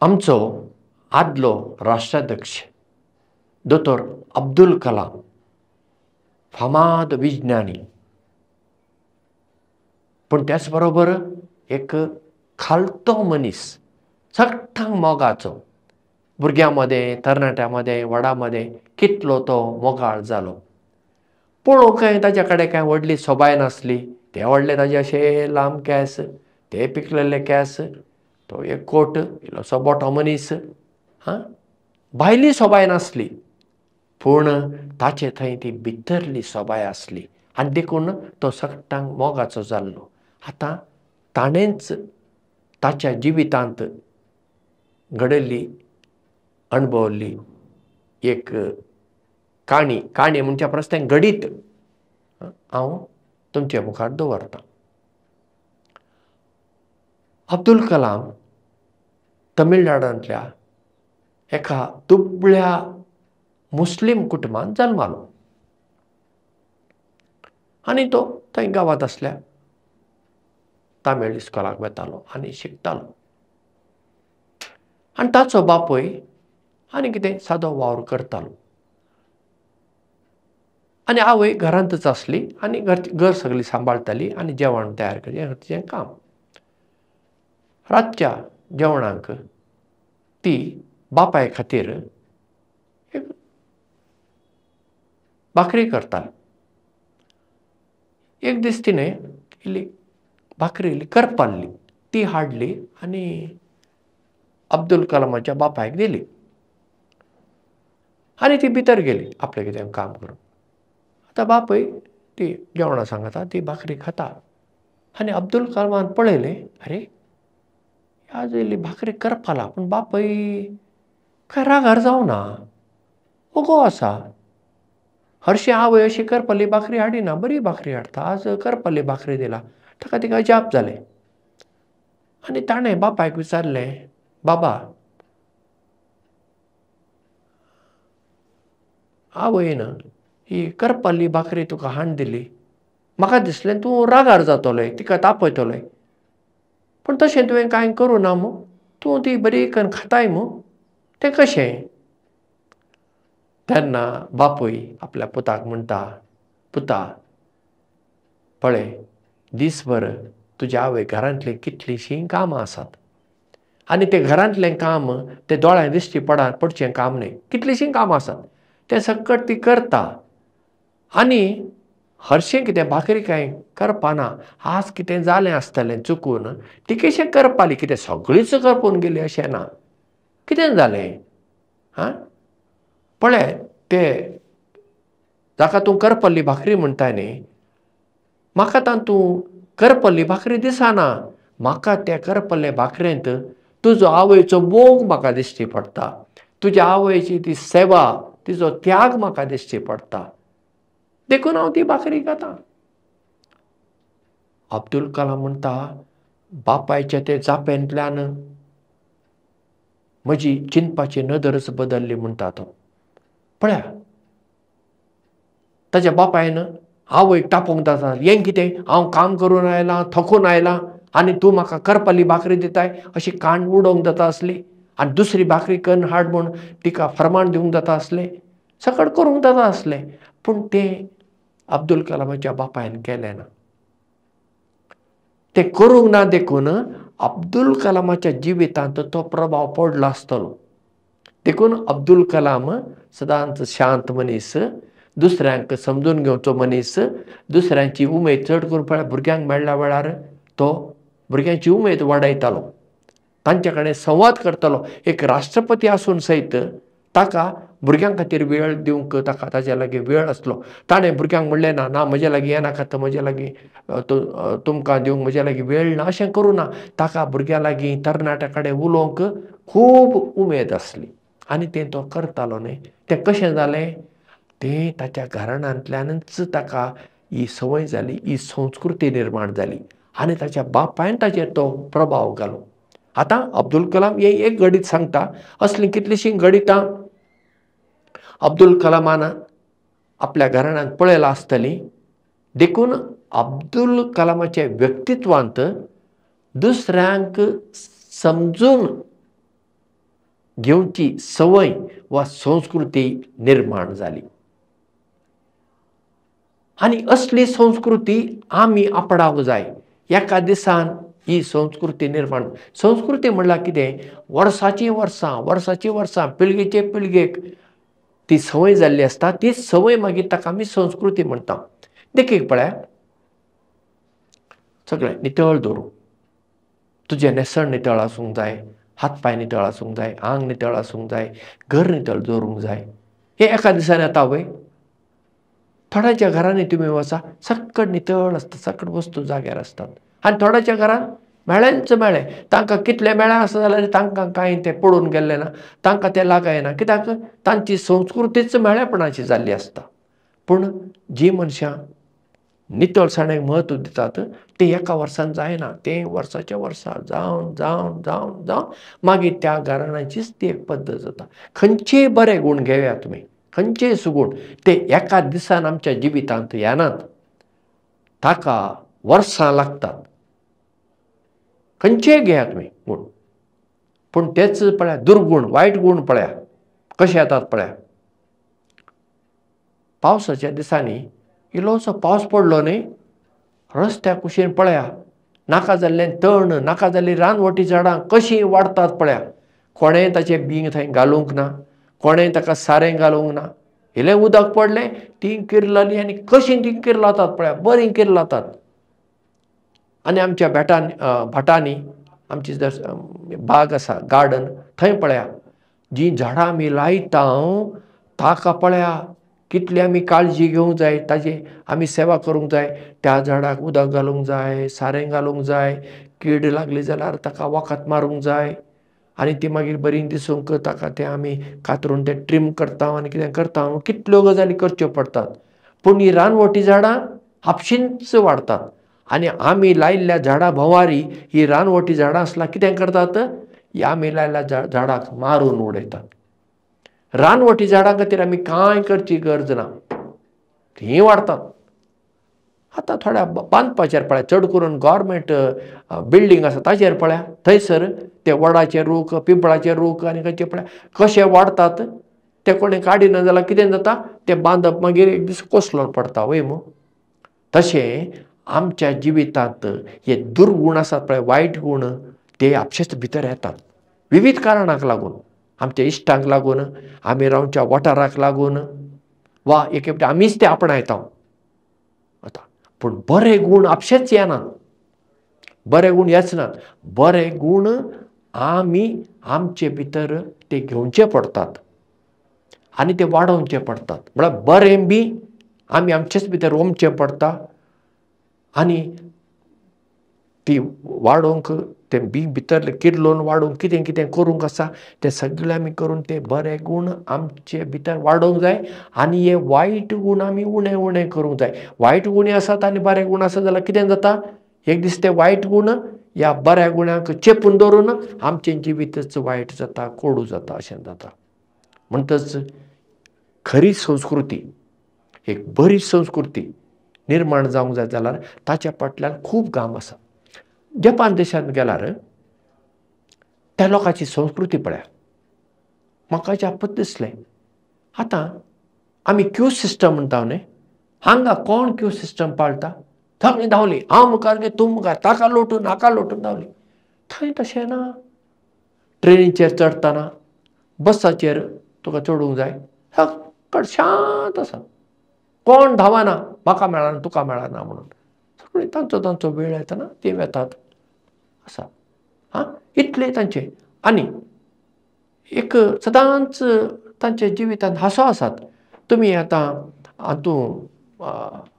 आमचो आदलो राष्ट्राध्यक्ष दोतोर अब्दुल कलाम फामाद विज्ञानी, पूण त्याच बरोबर एक खालतो मनीस, सगळ्यांक मोगाचो, भुरग्यां मदें, तरणाट्यां मदें, व्हडां मदें कितलो तो मोगाळ जालो. पळोवंक कांय ताच्या कडेन कांय व्हडली सोबाय नासली. ते व्हडले ताजे अशे लांब केंस, ते पिकलेले केंस, तो एक कोट, इल्लोसो बोटो मनीस, हां, भायली सोबाय नासली, पूण ताचे थंय ती भितरली सोबाय आसली आनी देखून तो सगळ्यांक मोगाचो जाल्लो. आतां ताणेंच ताच्या जिवितांत घडयल्ली, अणभवल्ली एक काणी, काणी म्हणच्या परस तें घडीत हांव तुमचे मुखार दवरतां. अब्दुल कलाम तमिळनाडांतल्या एका दुबळ्या मुस्लीम कुटुंबांत जल्मालो आनी तो थंय गांवांत आसल्या तामीळ इस्कोलाक वतालो आनी शिकतालो. आनी ताचो बापूय आनी कितें सादो वावर करतालो आनी आवय घरांतच आसली आनी घर सगळी सांबाळटाली आनी जेवण तयार करचें तिचें काम. रातच्या जेवणाक ती बापाय खातीर एक भाकरी करताली. एक दीस तिणें इल्ली भाकरी इल्ली करपाल्ली, ती हाडली आनी अब्दुल कलामाच्या बापायक दिली आनी ती भितर गेली आपलें कितें काम करूंक. आतां बापूय ती जेवणां सांगता, ती भाकरी खाता आनी अब्दुल कलामान पळयलें, अरे आज इल्ली भाकरी करपाला, पूण बापूय काय रागार जावना, ओगो आसा. हरशीं आवय अशी करपाली भाकरी हाडिना, बरी भाकरी हाडटा, आज करपाली भाकरी दिला. ताका तिका अजाप जालें आनी ताणें बापायक विचारलें, बाबा, आवयन ही करपाली भाकरी तुका हाडून दिली, म्हाका दिसलें तूं रागार जातलोय, तिका तापयतलोय, पूण तशें तुवें कांय करूं ना मू, तूं ती बरी करून खाताय मू, तें कशें? तेन्ना बापूय आपल्या पुताक म्हणटा, पुता पळय, दीसभर तुज्या आवय घरांतलीं कितलींशीं कामां आसात आनी तें घरांतलें काम तें दोळ्यां दिश्टी पडचें काम न्हय, कितलींशीं कामां आसात तें सकट ती करता आनी हरशीं कितें भाकरी कांय करपाना, आज कितें जालें आसतलें चुकून, ती कशें करपाली, कितें सगळीच करपून गेली अशें ना, कितें जालें, हां पळय ते जाका तूं करपल्ली भाकरी म्हणटा न्ही, म्हाका तातूंत करपल्ली भाकरी दिसना, म्हाका त्या करपल्ले भाकरेंत तुजो आवयचो मोग म्हाका दिश्टी पडटा, तुज्या आवयची ती सेवा, तिजो त्याग म्हाका दिश्टी पडटा, देखून हांव ती भाकरी खाता. अब्दुल कलाम म्हणटा, बापायच्या ते जापेंतल्यान म्हजी चिंतपाची नदरच बदल्ली म्हणटा तो. पळया, ताच्या बापायन आवयक तापोवंक जाता, हें कितें, हांव काम करून आयलां, थकून आयलां आनी तूं म्हाका करपाली भाकरी दिताय, अशी काण उडोवंक जाता आसली आनी दुसरी भाकरी करून हाड म्हूण तिका फरमाण दिवंक जाता आसलें, सकट करूंक जाता आसलें, पूण तें अब्दुल कलामाच्या बापायन केलें ना. तें करूंक ना देखून अब्दुल कलामाच्या जिवितांत तो प्रभाव पडलो आसतलो. देखून अब्दुल कलाम सदांच शांत मनीस, दुसऱ्यांक समजून घेवचो मनीस, दुसऱ्यांची उमेद चड करून पळय भुरग्यांक मेळ्ळ्या वेळार तो भुरग्यांची उमेद वाडयतालो, तांचे कडेन संवाद करतालो. एक राष्ट्रपती आसून सयत ताका भुरग्यां खातीर वेळ दिवंक ताका ताजे लागीं वेळ आसलो. ताणें भुरग्यांक म्हणलें ना, ना म्हजे लागीं हें नाका, तर म्हजे लागीं तुमकां दिवंक म्हजे लागीं वेळ ना, अशें करूं ना. ताका भुरग्यां लागीं, तरणाट्यां कडेन उलोवंक खूब उमेद आसली आनी तें तो करतालो न्हय. तें कशें जालें, तें ताच्या घराण्यांतल्यानच ताका ही संवय जाली, ही संस्कृती निर्माण जाली आनी ताच्या बापायन ताचेर तो प्रभाव घालो. आतां अब्दुल कलाम हें एक घडीत सांगता, असलीं कितलींशीं घडितां अब्दुल कलामान आपल्या घराण्यांत पळयलां आसतलीं. देखून अब्दुल कलामाच्या व्यक्तित्वांत दुसऱ्यांक समजून घेवची संवय वा संस्कृती निर्माण जाली. आनी असली संस्कृती आमी आपणावंक जाय. एका दिसान ही संस्कृती निर्माण. संस्कृती म्हणल्यार कितें, वर्साचीं वर्सां वर्साचीं वर्सां पिळगेचे पिळगेक ती संवय जाल्ली आसता. ती संवय मागीर ताका आमी संस्कृती म्हणटा. देखीक पळया, सगळें नितळ दवरूं, तुजें न्हेसण नितळ आसूंक जाय, हात पांय नितळ आसूंक जाय, आंग नितळ आसूंक जाय, घर नितळ दवरूंक जाय. हें एका दिसान येता वय? थोड्याच्या घरांनी तुमी वचा, सक्कड नितळ आसता, सक्कड वस्तू जाग्यार आसतात. आनी थोड्याच्या घरान मेळ्ळेंच मेळ्ळें, तांकां कितलें मेळ्ळें आसा जाल्यार तांकां कांय तें पडून गेल्लें ना, तांकां तें लागना. कित्याक तांची संस्कृतीच मेळेपणाची जाल्ली आसता. पूण जीं मनशां नितळसाणेक म्हत्व दितात तें एका वर्सान जायना, तें वर्साच्या वर्सा जावन जावन जावन जावन मागीर त्या घराण्याचीच ती एक पद्दत जाता. खंयचेय बरे गूण घेवया तुमी, खंयचेय सुगूण, ते एका दिसान आमच्या जिवितांत येनात, ताका वर्सां लागतात. खंयचेय घेयात तुमी गूण, पूण तेच पळया दुर्गूण, वायट गूण पळया कशे येतात पळया. पावसाच्या दिसांनी इल्लोसो पावस पडलो न्ही, रस्त्या कुशीन पळया नाका जाल्लें तण, नाका जाल्लीं रानवटी झाडां कशीं वाडटात पळया. कोणें ताचें बींग थंय घालूंक ना, कोणें ताका सारें घालूंक ना, इल्लें उदक पडलें तीं किर्ललीं आनी कशीं तीं किर्लातात पळया, बरीं किर्लातात. आनी आमच्या भाटांनी आमची बाग आसा, गार्डन, थंय पळया जीं झाडां आमी लायता ताका पळया कितली आमी काळजी घेवंक जाय, ताजी आमी सेवा करूंक जाय. त्या झाडाक उदक घालूंक जाय, सारें घालूंक जाय, कीड लागली जाल्यार ताका वखद मारूंक जाय, आनी ती मागीर बरी दिसूंक ताका तें आमी कातरून तें ट्रीम करता आनी कितें करता, कितल्यो गजाली करच्यो पडटात. पूण ही रानवटी झाडां आपशींच वाडटात आनी आमी लायिल्ल्या झाडां भोंवारी ही रानवटी झाडां आसल्यार कितें करतात, ही आमी लायिल्ल्या झाडाक मारून उडयतात. रानवटी झाडां खातीर आमी कांय करची गरज ना, तीं वाडटात. आतां थोड्या बांदपाचेर पळया, चड करून गव्हर्मेंट बिल्डींग आसा ताचेर पळया, थंयसर ते वडाचे रूख, पिंपळाचे रूख आनी खंयचे पळया कशे वाडटात. ते कोणें काडिना जाल्यार कितें जाता, तें बांदप मागीर एक दीस कोसळून पडटा वय मू. तशें आमच्या जिवितांत हे दुर्गूण आसात पळय, वायट गूण, ते आपशेच भितर येतात विविध कारणांक लागून, आमच्या इश्टांक लागून, आमी रावच्या वाठाराक लागून, वा एक एकटे आमीच ते आपणायता आतां. पूण बरे गूण आपशेच येनात, बरे गूण येच नात. बरे गूण आमी आमचे भितर ते घेवचे पडटात आनी ते वाडोवचे पडटात. म्हळ्यार बरें बी आमी आमचेच भितर रोमचें पडटा आनी ती वाडोवंक, तें बी भितर किर्लोवन वाडोवंक कितें कितें करूंक आसा तें सगळें आमी करून ते बरे गूण आमचे भितर वाडोवंक जाय आनी हे वायट गूण आमी उणें उणें करूंक जाय. वायट गूण आसात आनी बरे गूण आसा जाल्यार कितें जाता, एक दीस ते वायट गूण ह्या बऱ्या गुणांक चेपून दवरून आमचें जिवीतच वायट जाता, कोडू जाता, अशें जाता. म्हणटच खरी संस्कृती, एक बरी संस्कृती निर्माण जावंक जाय जाल्यार ताच्या फाटल्यान खूब काम आसा. जपान देशांत गेल्यार त्या लोकांची संस्कृती पळया, म्हाका अजापच दिसलें. आतां आमी क्यू सिस्टम म्हणटा न्ही, हांगा कोण क्यू सिस्टम पाळटा? सगळीं धांवली, हांव मुखार गे तूं मुखार, ताका लोटून हाका लोटून धांवली. थंय तशें ना. ट्रेनीचेर चडटना, बसाचेर तुका चडूंक जाय, सगळें शांत आसा, कोण धांवना, म्हाका मेळना तुका मेळना म्हणून. सगळीं तांचो तांचो वेळ येतना तीं वेतात आसा. हां, इतलें तांचें. आनी एक सदांच तांच्या जिवितांत हांसो आसात. तुमी आतां हातूंत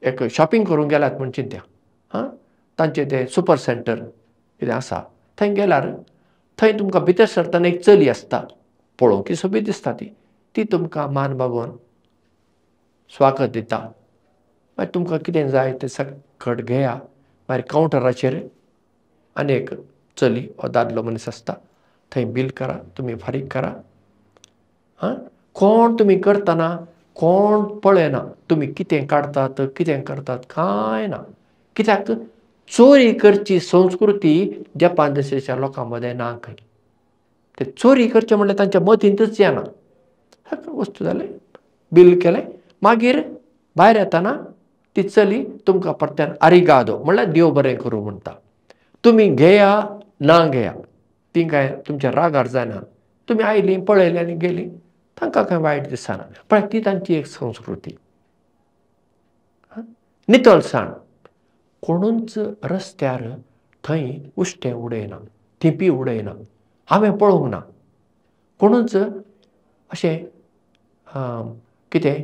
एक शॉपिंग करूंक गेल्यात म्हूण चिंत्या, हां, तांचें तें सुपर सेंटर कितें आसा थंय गेल्यार थंय तुमकां भितर सरतना एक चली आसता, पळोवंक सोबीत दिसता ती, ती तुमकां मान बागोवन स्वागत दिता. मागीर तुमकां कितें जाय तें सकट घेया. मागीर कावंटराचेर आनी एक चली वा दादलो मनीस आसता, थंय बील करा, तुमी फारीक करा. आं, कोण तुमी करतना कोण पळयना तुमी कितें काडटात कितें करतात, कांय ना. कित्याक चोरी करची संस्कृती जपान देशाच्या लोकां मदें ना खंय. ते चोरी करचें म्हणल्यार तांच्या मतींतच येना. वस्तू जालें, बील केलें, मागीर भायर येतना ती चली तुमकां परत्यान आरिगादो म्हणल्यार देव बरें करूं म्हणटा. तुमी घेया ना घेया, ती कांय तुमच्या रागार जायना. तुमी आयलीं पळयलीं आनी गेलीं, तांकां कांय वायट दिसना. पण ती तांची एक संस्कृती. नितळसाण, कोणूच रस्त्यार थंय उश्टें उडयना, थिंपी उडयना. हांवें पळोवंक ना कोणूच अशें कितें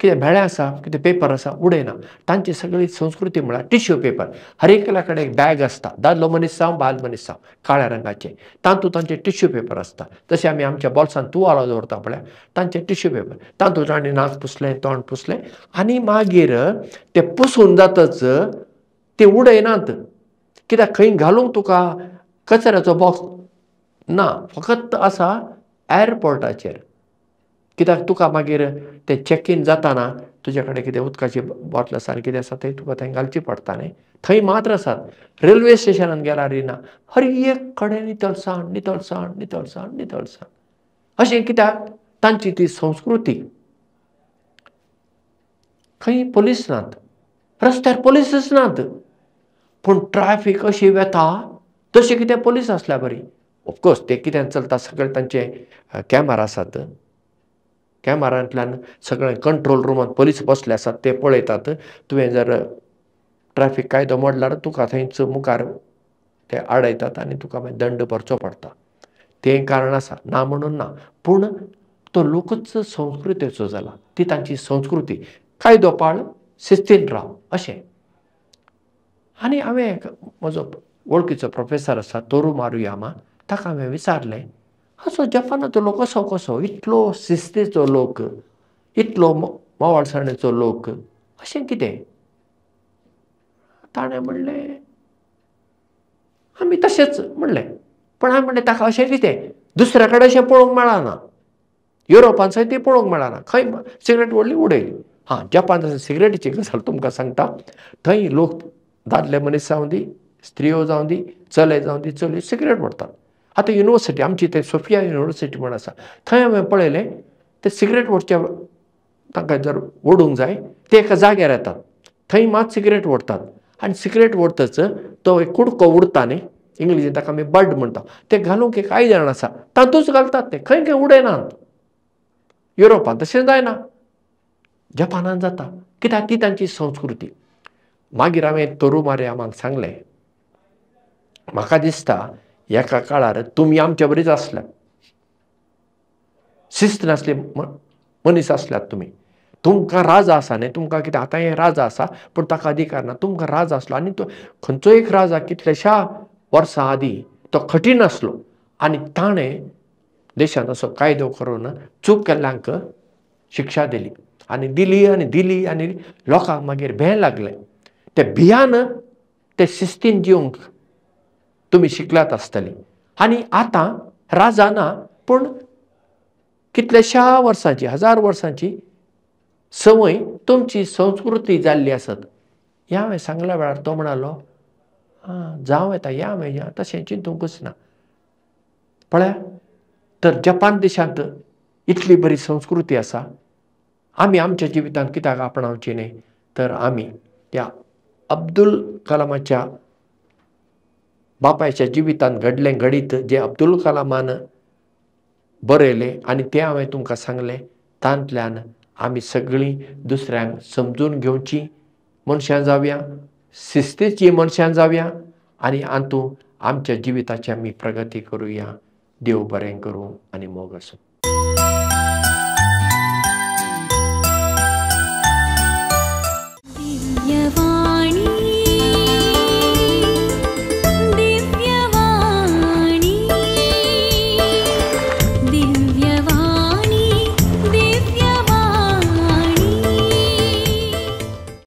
कितें भेळें आसा, कितें पेपर आसा उडयना. तांची सगळी संस्कृती म्हळ्यार टिश्यू पेपर. हर एकल्या कडेन एक बॅग आसता, दादलो मनीस जावं बायल मनीस जावं, काळ्या रंगाचें, तातूंत तांचे टिश्यू पेपर आसता. जशें आमी आमच्या बोल्सांत तुवालो दवरता पळय, तांचे टिश्यू पेपर, तातूंत तांणी नाक पुसलें, तोंड पुसलें आनी मागीर ते पुसून जातच ते उडयनात. कित्याक खंय घालूंक तुका कचऱ्याचो बॉक्स ना, फकत आसा एअरपोर्टाचेर. कित्याक तुका मागीर ते चॅक इन जाताना तुजे कडेन कितें उदकाची बॉटल आसा आनी कितें आसा थंय तुका थंय घालची पडटा न्ही, थंय मात्र आसात. रेल्वे स्टेशनान गेल्यार ना, हर एक कडेन नितळसाण नितळसाण नितळसाण नितळसाण. अशें कित्याक? तांची ती संस्कृती. खंय पोलीस नात, रस्त्यार पोलीसच नात, पूण ट्रॅफीक अशी वेता तशें कितें पोलीस आसल्या बरी. ऑफकोर्स ते कितें चलता सगळे तांचे कॅमेरा आसात, कॅमेरांतल्यान सगळे कंट्रोल रुमांत पोलीस बसले आसात, ते पळयतात. तुवें जर ट्रॅफीक कायदो मोडल्यार तुका थंयच मुखार ते आडयतात आनी तुका मागीर दंड भरचो पडटा. तें कारण आसा, ना म्हणून ना, पूण तो लोकूच संस्कृतेचो जाला, ती तांची संस्कृती. कायदो पाळ, शिस्तीन राव अशें. आनी हांवें म्हजो वळखीचो प्रोफेसर आसा तोरू मारुयामा, ताका हांवें विचारलें, असो जपानाचो लोक असो कसो, इतलो शिस्तीचो लोक, इतलो मोवाळसाणेचो लोक, अशें कितें? ताणें म्हणलें आमी तशेंच म्हणलें, पूण हांवें म्हणलें ताका अशें कितें दुसऱ्या कडेन अशें पळोवंक मेळना, युरोपान सयत ती पळोवंक मेळना, खंय सिगरेट ओडली उडयली. हां, जपान सिगरेटीची गजाल तुमकां सांगता, थंय लोक दादले मनीस जावं दी, स्त्रियो जावं दी, चले जावं दी, चलयो सिगरेट ओडटात. आतां युनिवर्सिटी आमची ते सोफिया युनिवर्सिटी म्हण आसा, थंय हांवें पळयलें ते सिगरेट ओडच्या तांकां जर ओडूंक जाय ते एका जाग्यार येतात, थंय मात सिगरेट ओडटात आनी सिगरेट ओडटच तो एक कुडको उरता न्ही, इंग्लिशीन ताका आमी बड म्हणटा, ते घालूंक एक आयदन आसा तातूंच घालतात, ते खंय खंय उडयनात. युरोपांत तशें जायना, जपानान जाता, कित्याक ती तांची संस्कृती. मागीर हांवें तोरू मारयामाक सांगलें, म्हाका दिसता एका काळार तुमी आमच्या बरीच आसल्यात, शिस्त नासली मनीस आसल्यात तुमी, तुमकां राजा आसा न्ही, तुमकां कितें आतां हे राजा आसा पूण ताका अधिकार ना, तुमकां राजा आसलो आनी तो खंयचो एक राजा कितल्याश्या वर्सां आदीं तो कठीण आसलो आनी ताणें देशांत असो कायदो करून चूक केल्ल्यांक शिक्षा दिली आनी दिली आनी दिली आनी लोकांक मागीर भें लागलें. ते भियान ते शिस्तीन जिवंक तुमी शिकल्यात आसतली. आनी आतां राजा ना, पूण कितल्याश्या वर्सांची, हजार वर्सांची संवय तुमची संस्कृती जाल्ली आसत. ह्या हांवें सांगल्या वेळार तो म्हणालो, आं जावं येता, ह्या हांवें तशें चिंतूंकच ना. पळया तर जपान देशांत इतली बरी संस्कृती आसा, आमी आमच्या जिवितांत कित्याक आपणावची न्ही? तर आमी त्या अब्दुल कलामाच्या बापायच्या जिवितांत घडलें घडीत जें अब्दुल कलामान बरयलें आनी तें हांवें तुमकां सांगलें, तांतल्यान आमी सगळीं दुसऱ्यांक समजून घेवचीं मनशां जावया, शिस्तीचीं मनशां जावया आनी हातूंत आमच्या जिविताची आमी प्रगती करुया. देव बरें करूं आनी मोग आसूं.